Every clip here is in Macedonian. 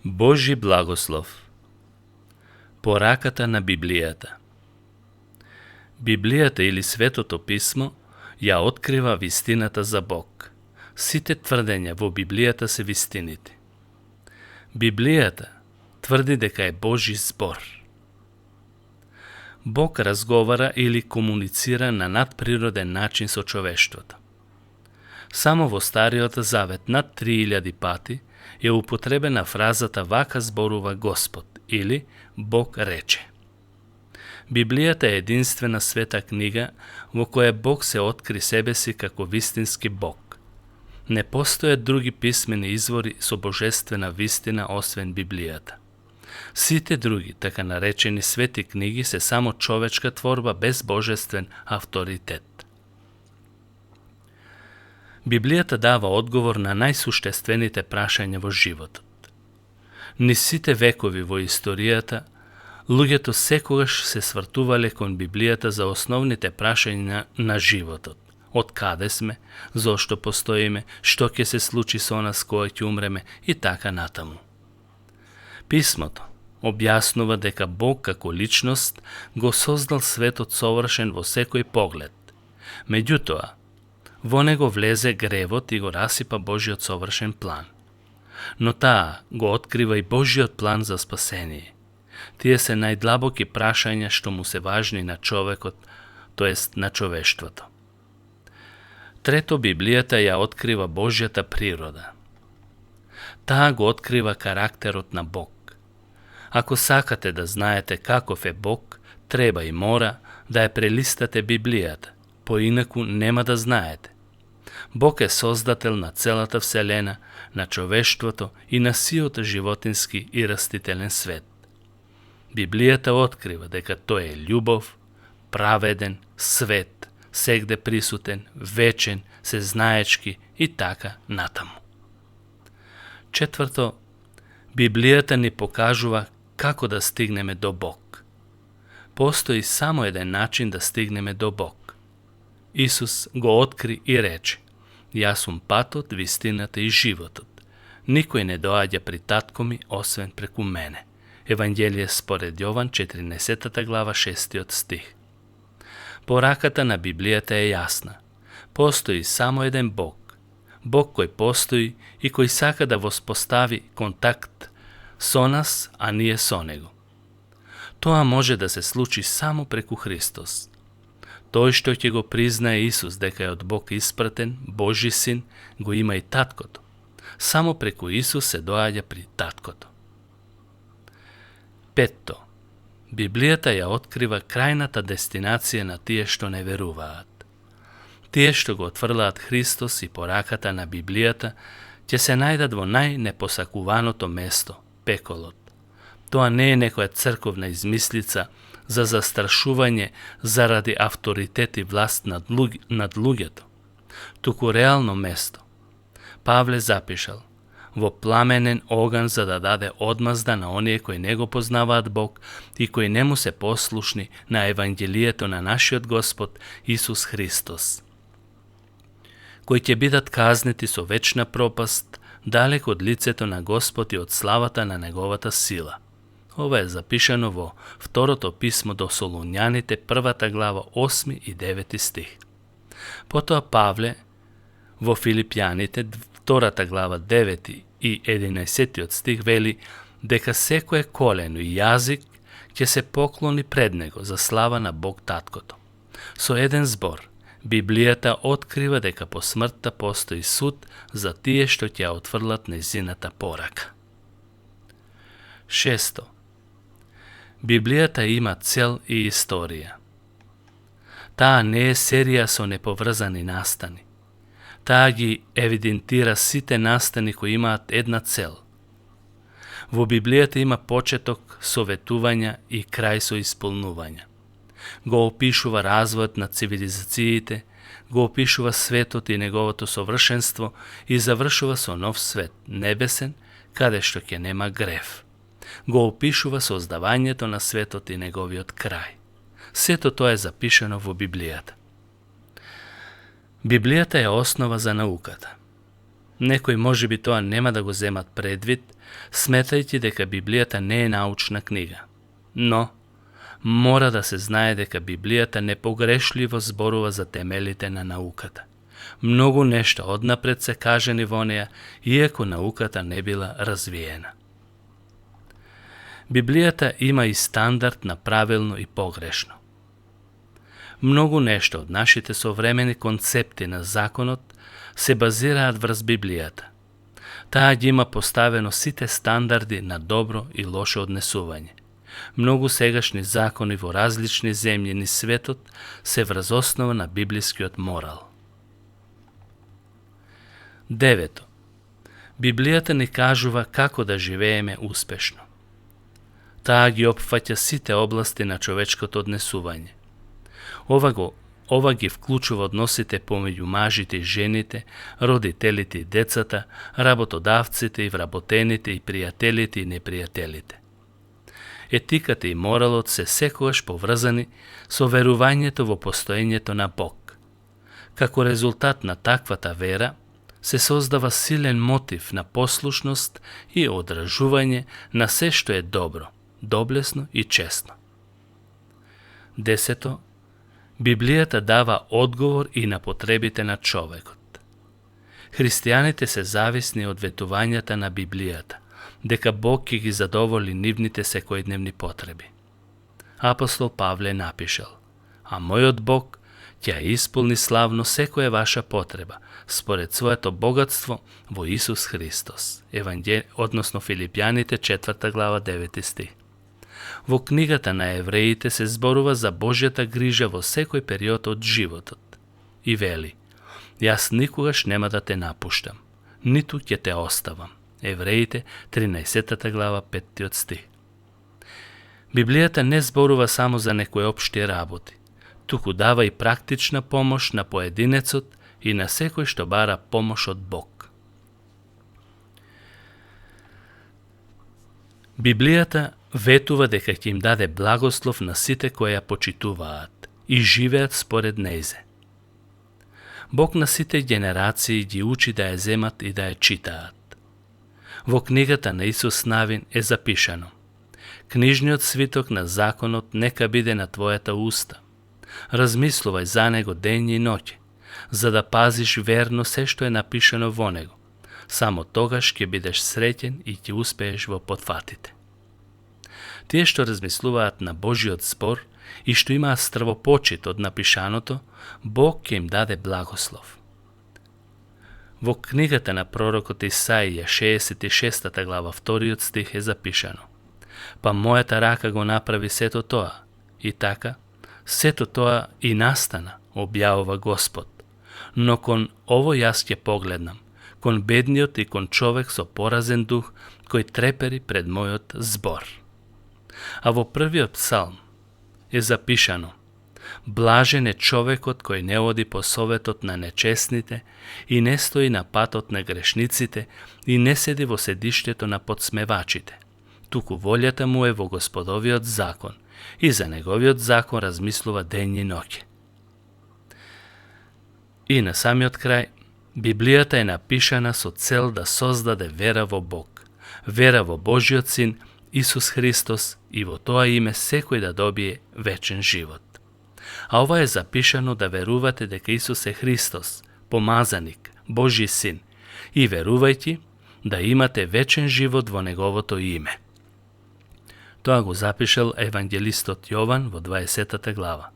Божи благослов. Пораката на Библијата. Библијата или Светото писмо ја открива вистината за Бог. Сите тврдења во Библијата се вистините. Библијата тврди дека е Божи збор. Бог разговара или комуницира на надприроден начин со човештвото. Само во Стариот Завет над 3000 пати е употребена фразата "Вака зборува Господ" или "Бог рече". Библијата е единствена света книга во која Бог се откри себе си како вистински Бог. Не постојат други писмени извори со божествена вистина освен Библијата. Сите други, така наречени свети книги, се само човечка творба без божествен авторитет. Библијата дава одговор на најсуштествените прашања во животот. Низ сите векови во историјата, луѓето секогаш се свртувале кон Библијата за основните прашања на животот. Од каде сме, зошто постоиме, што ќе се случи со нас кога ќе умреме и така натаму. Писмото објаснува дека Бог како личност го создал светот совршен во секој поглед. Меѓутоа, во него влезе гревот и го расипа Божиот совршен план. Но таа го открива и Божиот план за спасение. Тие се најдлабоки прашања што му се важни на човекот, тоест на човештвото. Трето, Библијата ја открива Божјата природа. Таа го открива карактерот на Бог. Ако сакате да знаете каков е Бог, треба и мора да ја прелистате Библијата, поинаку нема да знаете. Бог е создател на целата вселена, на човештвото и на сиот животински и растителен свет. Библијата открива дека тој е љубов, праведен, свет, сегде присутен, вечен, сезнаечки и така натаму. Четврто, Библијата ни покажува како да стигнеме до Бог. Постои само еден начин да стигнеме до Бог. Исус го откри и рече: "Јас сум патот, вистината и животот. Никој не доаѓа при татко ми освен преку мене." Евангелие според Јован, 14 глава, 6 стих. Пораката на Библијата е јасна. Постои само еден Бог. Бог кој постои и кој сака да воспостави контакт со нас, а ние со него. Тоа може да се случи само преку Христос. Тој што ќе го признае Исус дека е од Бог испратен, Божи син, го има и таткото. Само преку Исус се доаѓа при таткото. Петто. Библијата ја открива крајната дестинација на тие што не веруваат. Тие што го отфрлаат Христос и пораката на Библијата, ќе се најдат во најнепосакуваното место, пеколот. Тоа не е некоја црковна измислица за застрашување заради авторитет и власт над луѓето, туку реално место. Павле запишал: "Во пламенен оган за да даде одмазда на оние кои не го познаваат Бог и кои не му се послушни на Евангелието на нашиот Господ Исус Христос, кои ќе бидат казнети со вечна пропаст, далеко од лицето на Господ и од славата на Неговата сила." Ова е запишано во второто писмо до Солуњаните, 1 глава, 8 и 9 стих. Потоа Павле во Филипјаните, 2 глава, 9 и 11 стих вели дека секое колено и јазик ќе се поклони пред него за слава на Бог Таткото. Со еден збор, Библијата открива дека по смртта постои суд за тие што ќе ја отфрлат нејзината порака. Шесто. Библијата има цел и историја. Таа не е серија со неповрзани настани. Таа ги евидентира сите настани кои имаат една цел. Во Библијата има почеток, советувања и крај со исполнувања. Го опишува развојот на цивилизациите, го опишува светот и неговото совршенство и завршува со нов свет, небесен, каде што ќе нема грев. Го опишува создавањето на светот и неговиот крај. Сето тоа е запишано во Библијата. Библијата е основа за науката. Некои можеби тоа нема да го земат предвид, сметајќи дека Библијата не е научна книга. Но, мора да се знае дека Библијата непогрешливо зборува за темелите на науката. Многу нешта однапред се кажани во неја, иако науката не била развиена. Библијата има и стандард на правилно и погрешно. Многу нешта од нашите современи концепти на законот се базираат врз Библијата. Таа ги има поставено сите стандарди на добро и лошо однесување. Многу сегашни закони во различни земји низ светот се врз основа на библискиот морал. 9. Библијата ни кажува како да живееме успешно. Таа ги опфаќа сите области на човечкото однесување. Ова ги вклучува односите помеѓу мажите и жените, родителите и децата, работодавците и вработените и пријателите и непријателите. Етиката и моралот се секогаш поврзани со верувањето во постоењето на Бог. Како резултат на таквата вера, се создава силен мотив на послушност и одражување на се што е добро, доблесно и честно. 10. Библијата дава одговор и на потребите на човекот. Христијаните се зависни од ветувањата на Библијата, дека Бог ќе ги задоволи нивните секојдневни потреби. Апостол Павле напишал: "А мојот Бог ќе исполни славно секоја ваша потреба, според своето богатство во Исус Христос." Односно Филипјаните 4 глава 9 стих. Во книгата на евреите се зборува за Божјата грижа во секој период од животот. И вели: "Јас никогаш нема да те напуштам, ниту ќе те оставам." Евреите 13 глава 5 стих. Библијата не зборува само за некои општи работи, туку дава и практична помош на поединецот и на секој што бара помош од Бог. Библијата ветува дека ќе им даде благослов на сите кои ја почитуваат и живеат според нејзе. Бог на сите генерации ги учи да ја земат и да ја читаат. Во книгата на Исус Навин е запишано: "Книжниот свиток на законот нека биде на твојата уста. Размислувај за него ден и ноќе, за да пазиш верно се што е напишано во него. Само тогаш ќе бидеш среќен и ќе успееш во потфатите." Тие што размислуваат на Божиот збор и што имаат стравопочит од напишаното, Бог ќе им даде благослов. Во книгата на пророкот Исаија 66 глава 2 стих е запишано: "Па мојата рака го направи сето тоа, и така, сето тоа и настана, објавува Господ. Но кон ово јас ќе погледнам, кон бедниот и кон човек со поразен дух, кој трепери пред мојот збор." А во првиот псалм е запишано: "Блажен е човекот кој не оди по советот на нечестните и не стои на патот на грешниците и не седи во седиштето на подсмевачите, туку волјата му е во Господовиот закон и за неговиот закон размислува ден и ноќе." И на самиот крај, Библијата е напишана со цел да создаде вера во Бог, вера во Божиот Син Исус Христос и во тоа име секој да добие вечен живот. А ова е запишано да верувате дека Исус е Христос, помазаник, Божи Син, и верувајќи да имате вечен живот во Неговото име. Тоа го запишал евангелистот Јован во 20 глава.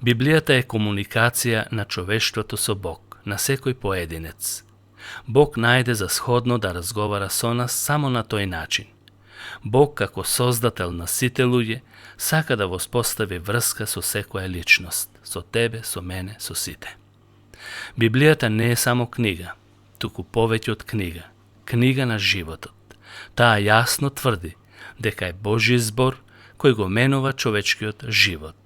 Библијата е комуникација на човештвото со Бог, на секој поединец. Бог најде за сходно да разговара со нас само на тој начин. Бог, како создател на сите луѓе, сака да воспостави врска со секоја личност, со тебе, со мене, со сите. Библијата не е само книга, туку повеќе од книга, книга на животот. Таа јасно тврди дека е Божји збор кој го менува човечкиот живот.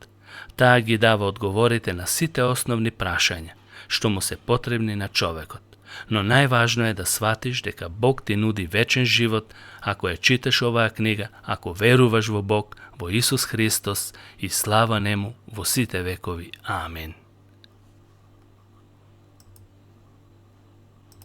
Таа ги дава одговорите на сите основни прашања, што му се потребни на човекот. Но најважно е да сватиш дека Бог ти нуди вечен живот ако ја читаш оваа книга, ако веруваш во Бог, во Исус Христос, и слава нему во сите векови. Амин.